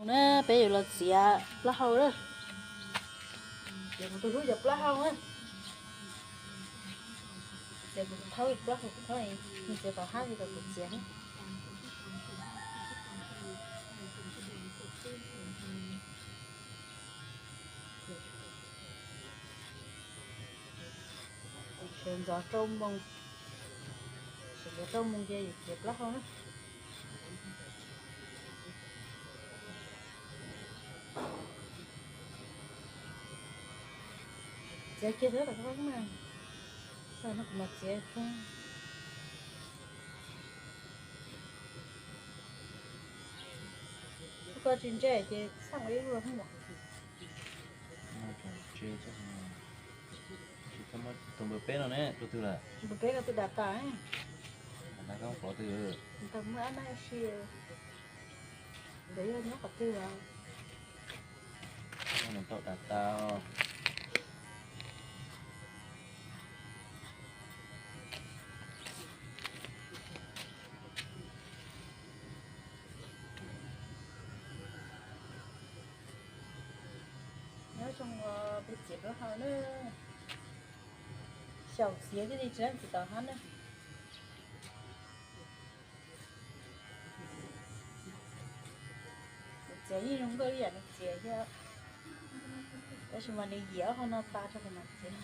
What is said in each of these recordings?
Na, peb yuav los txiav plaub hau na. Txiav kuv tus hlub cov plaub hau na. Txiav kuv tus thaub plaub hau, kuv thaub nws txiav tom hab li kom kuv txiav na. Sawv ntxov rau moos, sawv ntxov rau moos ces yus txiav plaub hau na. Txiav kiag thiab tom qab na, no kuv mam txiav. Koj tsis ntse ces txhaj ua ib lub los hwj. Tus npawg peb no ne, tus twg lawm? Npawg peb ko twg dam tas? Dam tas koj pov twg? Ntawd muaj ab nab si, ntawd yog nyob qhov twg os? Tau dam tas. Nyob zoo, peb txiav plaub hau na. Xyaum txiav thiaj li tsis leej txiv tom hab na. Kuv txiav yeej zoo nkauj li yam nws txiav thiab, tab sis mas nws yiam ob qho no tas rau kuv mam txiav,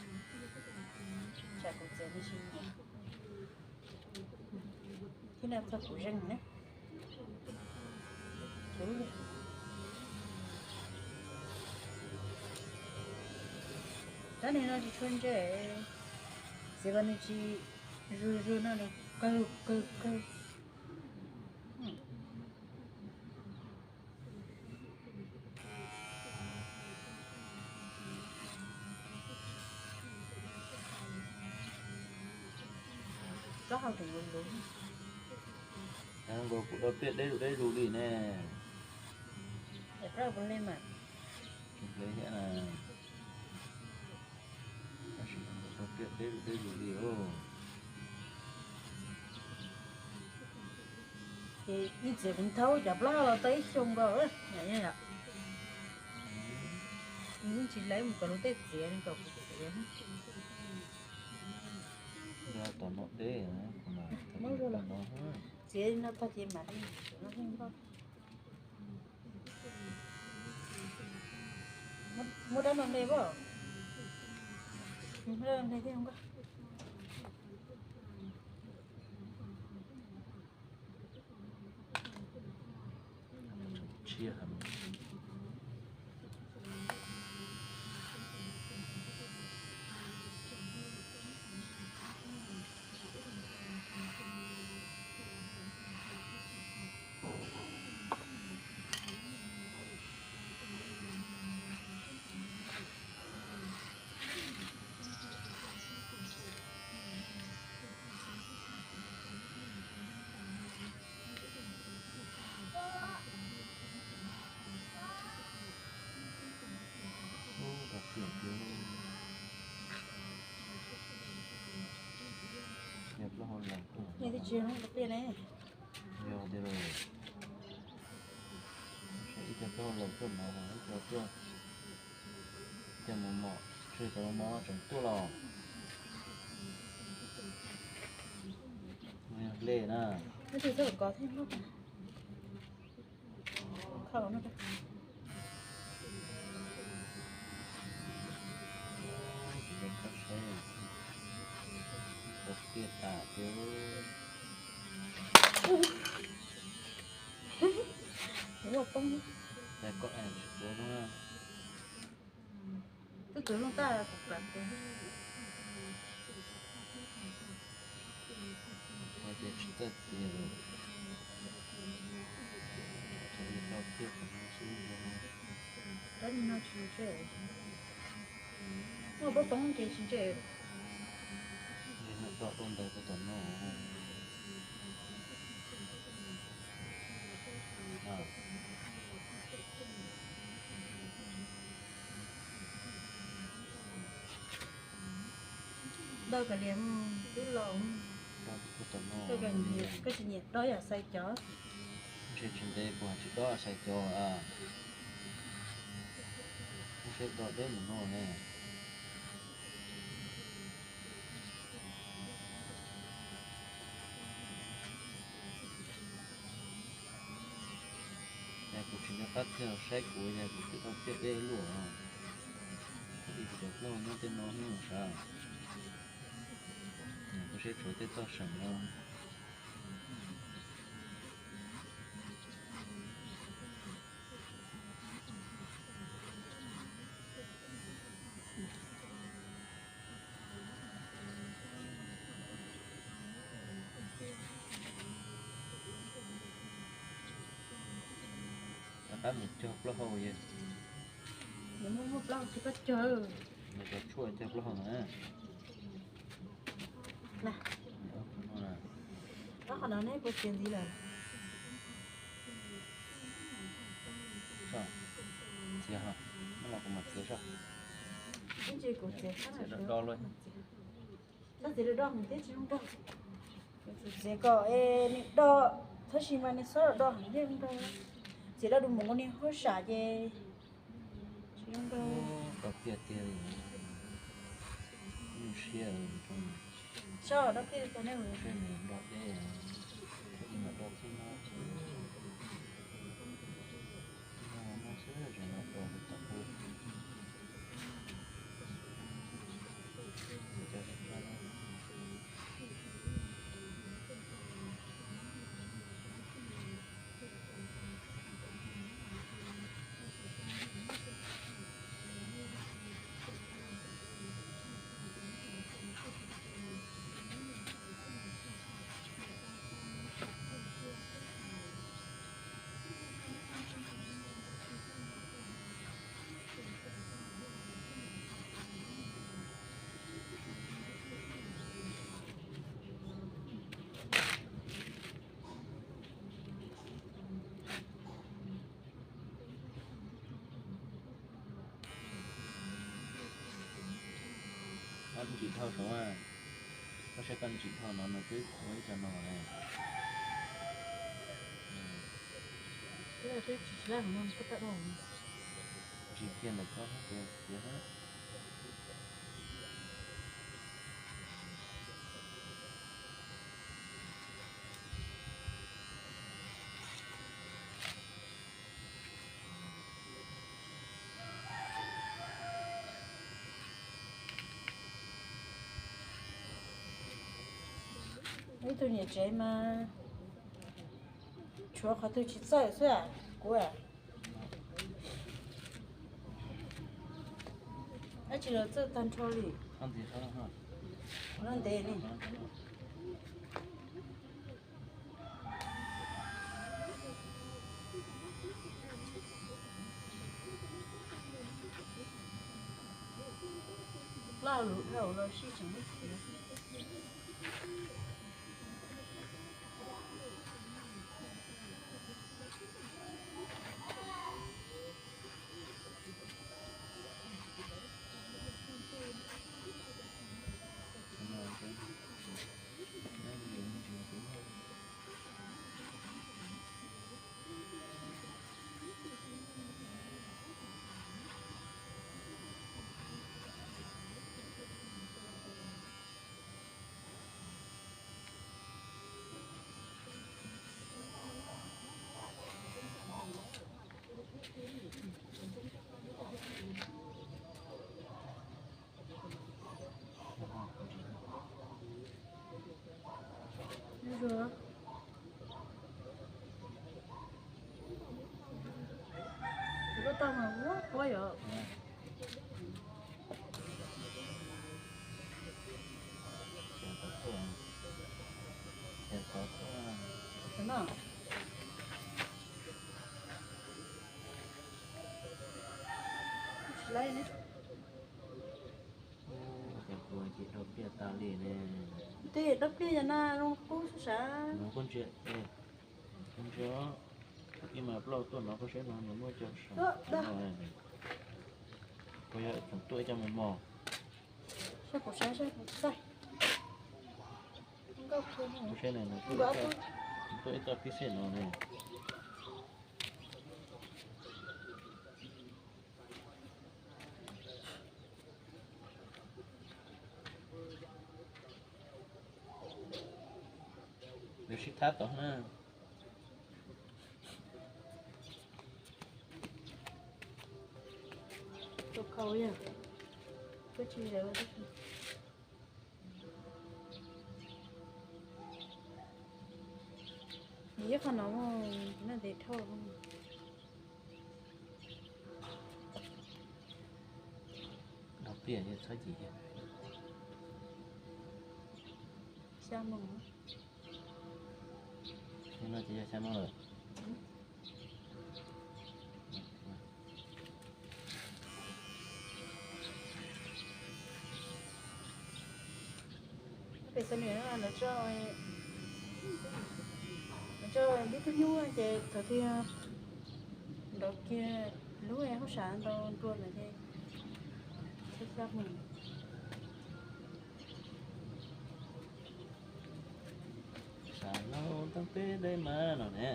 tsam kuv txiav nws tsis yiam. Thiab nws txog kuv zeeg na. Rab niag no tsis tshua ntse, txiav kom nws tsis zuag zuag no nws qawg qawg qawg. Plaub hau tseem luv luv. Nkaus kuv dau pliaj deb lug deb lug li ne. Dau pliaj deb lug deb lug li os. Ces ib txiav kuv thaub cov plaub hau los tau ib xyoo nkaus. Yeej tsis laiv mus kom luag tej txiav li kom kuv txiav. Txiav li no tag ces mam li. Muab dab no hle pab. Hle thiab. Yog tias ib co plaub hau laus tuaj no, ib co tuaj, ib co mos mos, tseg cov mos mos tseem tuaj los. Hle na. Ua tiaj tas tiag. Ua poob. Twb tus zoo tab kuv kam tes. Ua tias tsis txawj txiav, tau tiaj xwb. Rab niag no tsis ntse, muaj pob poob ces tsis ntse. Niag no doj dua ntawd rau tom no. Doj kav liam twb laus. Koj tsis nyiam dob yam xais cov. Ntshe tsis ntev kuv tsis dob xais cov a. Tej do deb mus no ne. Yog kuv tsis nco qab txiag saib kuv yog kuv twb tau ciaj deb luaj os. Ib cov plaub hau nyob tej no hnub no sav. Koj saib tshuav tej toj seem no. Rov qab mus cog plaub hau yog. Muaj muaj plaub hau tsis koj cog. Nws cov tshuaj cog plaub hau na. Ob qhov no neb puas txiav ntxiv lawm? Txiav, neb los kuv mam txiav soj. Ib ntsis kuv txiav do do lawm. Txhob txiav do do thiab tsis zoo nraug. Txiav kom es nws do, tab sis mas nws xob do do heev thiaj zoo nraug. Txiav do do mus ua niag huab sam ces tsis zoo nraug. Siab, soj do pliaj tau ne. Koj ntsim dhau saud, koj saib koj ntsim dhau no nws twb ua ib co no ne. Ntsim kiag ntawm koj tias tias. Ib tug niam tsev mas tshuav qhov twg tsis txawj xwb. Kuv dab tsi los txawj tag nrho li. Ntev li. Plaj lus dhau los sij tseem muaj txiv. Lub toj mas ua quab yom. Ntej dab pliag yog na zoo kub sav. Ntsia, ib mas plaub tuaj no koj saib no nws muaj cov sav. Kuv yog tseem tuaj ib co mos mos. Saib kuv saib saib kuv txaij. Kuv saib no nws tuaj ib co pib xej no ne. Sib thab tod na. Tus khaus yog, koj tsis zam. Ib qho no, no ntev dhau. Xya moos. No ces yog xya moos lawm. Pem xav nws, lawv tso, lawv tso ib tug nyuj ces thaum twg nrov kiag lub hauj sam ntau nrua ntawd ces xya moos. Sam no tau peb deb mas no ne.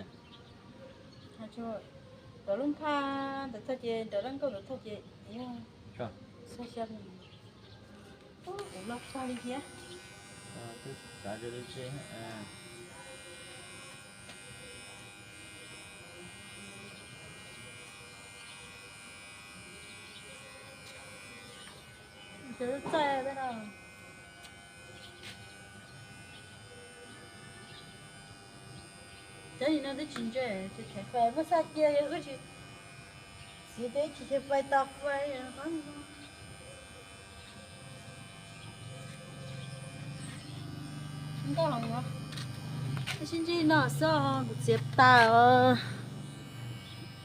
Nrov lub nphaj ntawd tag ces nrov laj nkauj ntawd tag ces yog xya moos. Kuv los txog li thiab. Twb tsav zoo li tse. Txaij no. Cov nim no twb tsis ntse, tsis kheev fais, muab xaj cia yog wb tsis txiv twb tsis cia fais tau fais. Nkauj heev os. Sib ntsib no xwb kuv txiav tas os.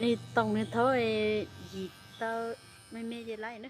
Li toom nws thaum yim tau me me ces laib na.